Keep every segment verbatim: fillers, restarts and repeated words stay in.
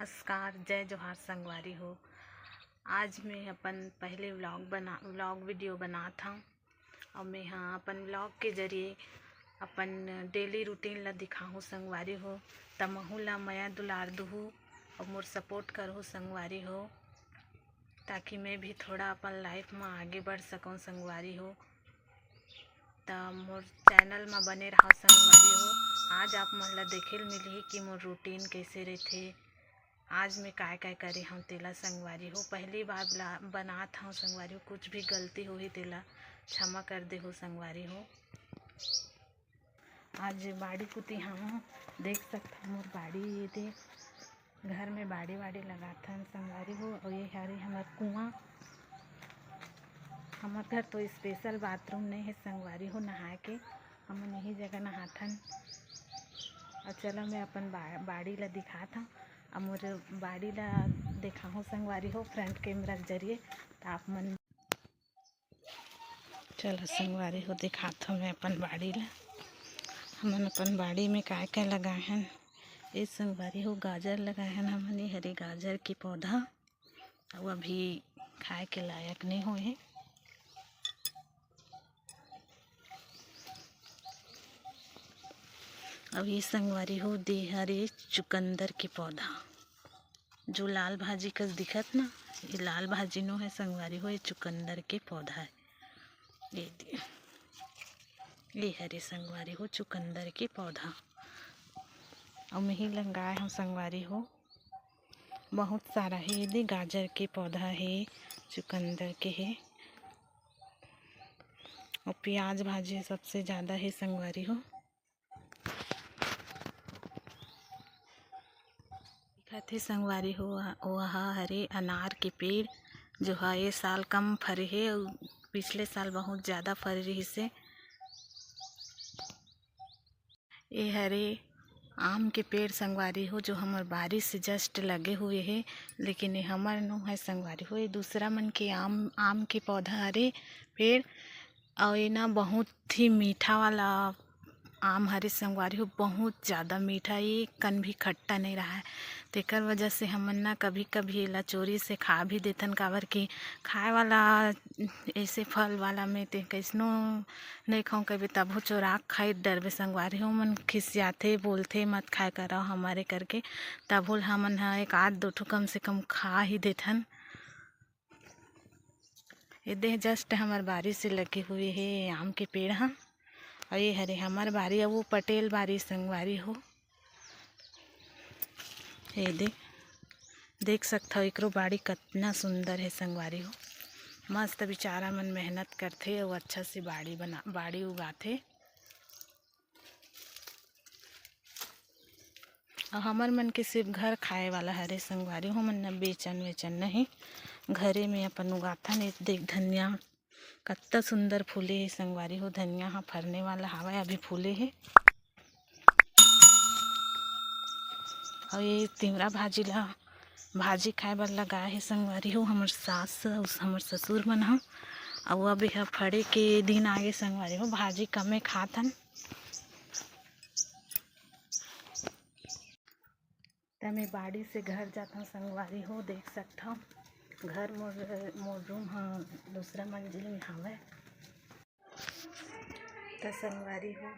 नमस्कार, जय जोहार संगवारी हो। आज मैं अपन पहले व्लॉग बना व्लॉग वीडियो बनात हव। और मैं हाँ अपन व्लॉग के जरिए अपन डेली रूटीन ला दिखाहूँ संगवारी हो। त महू ला मया दुलार दुहू और मोर सपोर्ट करहू संगवारी हो, ताकि मैं भी थोड़ा अपन लाइफ में आगे बढ़ सकूँ संगवारी हो। त मोर चैनल में बने रहा संगवारी हो। आज आप मन ला देखे ल मिलही कि मोर रूटीन कैसे रहथे, आज मैं काय काय करे हव तेला संगवारी हो। पहली बार बला- बनात हव संगवारी हो, कुछ भी गलती होही तेला क्षमा कर देहू संगवारी हो। आज बाड़ी कुती हव, देख सकत हव मोर बाड़ी, ये दे घर में बाड़ी वाड़ी लगाथन संगवारी हो। और ये हरे हमर कुआं, हमर घर तो स्पेशल बाथरूम नहीं है संगवारी हो, नहाए के हमन यही जगह नहाथन। और चलो मैं अपन बा, बाड़ी ला दिखात हव। अब मोर बाड़ी ला देखाहूँ संगवारी हो फ्रंट कैमरा के जरिए, त आप मन चलो संगवारी हो दिखात हव मैं अपन बाड़ी ला। हमन अपन बाड़ी में काय काय लगाए हन, ए संगवारी हो गाजर लगाए हन हमन, ये हरे गाजर के पौधा, अउ अभी खाए के लायक नहीं होए हे। अब ये संगवारी हो दे हरे चुकंदर के पौधा, जो लाल भाजी कस दिखत ना, ये लाल भाजी नो है संगवारी हो, ये चुकंदर के पौधा है। ये दे, ये हरे संगवारी हो चुकंदर के पौधा। अउ मेही लंगाए हम संगवारी हो, बहुत सारा है। ये दे गाजर के पौधा है, चुकंदर के है, और प्याज भाजी सबसे ज़्यादा है संगवारी हो। दिखत हे संगवारी हो, ओहा हरे अनार के पेड़, जो हा ए साल कम फरे हे अउ पिछले साल बहुत ज़्यादा फरे रहिस हे। ए हरे आम के पेड़ संगवारी हो, जो हमर बारी से just लगे हुए हे, लेकिन ये हमर नो है संगवारी हो, ये दूसरा मन के आम, आम के पौधा हरे पेड़। अउ ये ना बहुत ही मीठा वाला आम हरे संगवारी हो, बहुत ज़्यादा मीठा, ये कन भी खट्टा नहीं रहा है। तेकर वजह से हमन ना कभी कभी एला चोरी से खा भी देथन, काबर कि खाए वाला ऐसे फल वाला में ते कैसनो नहीं खाऊं कभी, तभो चोरा के खाई डरबे संगवारी हो। मन खिसियाथे, बोलथे, "मत खाए करा हमारे," करके, तभो ल हमन ह एक आध दो ठो कम से कम खा ही देथन। ये देह just हमर बारी से लगे हुए हे आम के पेड़ ह। अउ ये हरे हमर बारी, अउ वो पटेल बारी संगवारी हो। ये दे, देख सकत हव एकरो बाड़ी कतना सुंदर हे संगवारी हो। मस्त बिचारा मन मेहनत करथे अउ अच्छा से बाड़ी बना, बाड़ी उगाथे। अउ हमर मन के सिर्फ घर खाए वाला हरे संगवारी हो, हमन न बेचन वेचन नहीं, घरे में अपन उगाथन। ये देख धनिया कत्ता सुंदर फूले हे संगवारी हो, धनिया ह फरने वाला हावय, अभी फूले हे। अउ ये तिवरा भाजी ला भाजी खाए बर लगाए हे संगवारी हो, हमर सास अउ हमर ससुर मन ह। अउ अब एह फड़े के दिन आगे संगवारी हो, भाजी कमे खात हन। त मैं बाड़ी से घर जाथव संगवारी हो, देख सकथव घर मोर, मोर रूम ह दूसरा मंजिल में हावय। त संगवारी हो,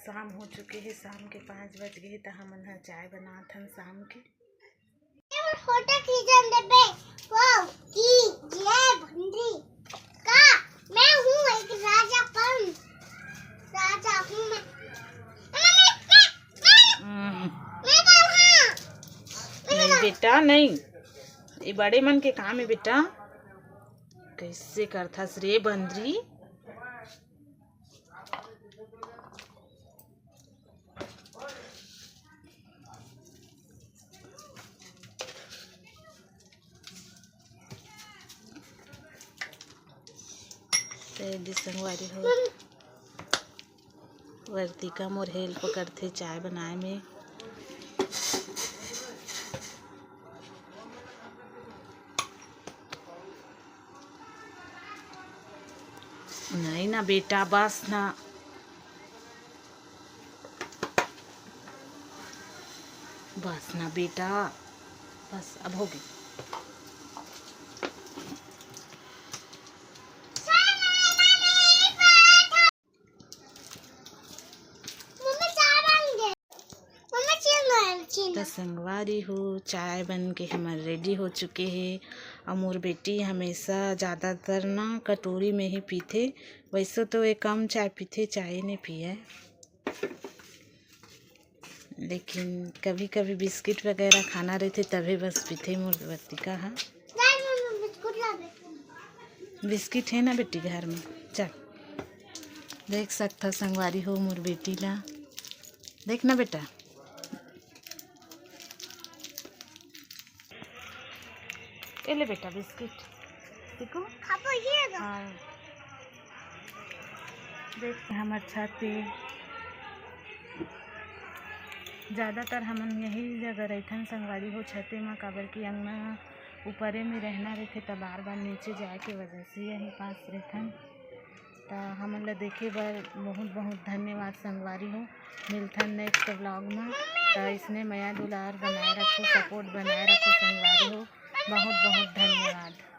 शाम हो चुके हे, शाम के पाँच बज गए हे, त हमन ह चाय बनात हन शाम के। ये फोटो खींचन देबे, वो की जय भंडी का, मैं हूँ एक राजा पन, राजा हूँ मैं। हम्म। नहीं बेटा, नहीं, ये बड़े मन के काम है बेटा। कैसे करथस रे बंदरी? ते दे संगवारी हो, वर्तिका मोर help करथे चाय बनाए में। नहीं ना बेटा, बस ना, बस ना बेटा। बस, अब हो गई। तो संगवारी हो, चाय बन के हमर रेडी हो चुके हे। अउ मोर बेटी हमेशा ज़्यादातर ना कटोरी में ही पीथे। वैसे तो ये कम चाय पीथे, चाय नहीं पिए, लेकिन कभी कभी बिस्किट वगैरह खाना रहथे, तभे बस पीथे मोर बतिका ह। बिस्कुट हे ना बेटी घर में। चल, देख सकथव संगवारी हो मोर बेटी ला। देख ना बेटा, ए ले बेटा बिस्किट। देखो। खाबो ये ना। हाँ। देख हमर छत पे, ज़्यादातर हमन यही जगह रहिथन संगवारी हो, छते म, काबर कि अंगना ऊपरे में रहना रहिथे, त बार बार नीचे जाए के वजह से यही पास रहिथन। त हमन ला देखे बर बहुत बहुत धन्यवाद संगवारी हो। मिलथन नेक्स्ट व्लॉग में। त इसने मया दुलार बनाए रखो, सपोर्ट बनाए रखो संगवारी हो। बहुत बहुत धन्यवाद।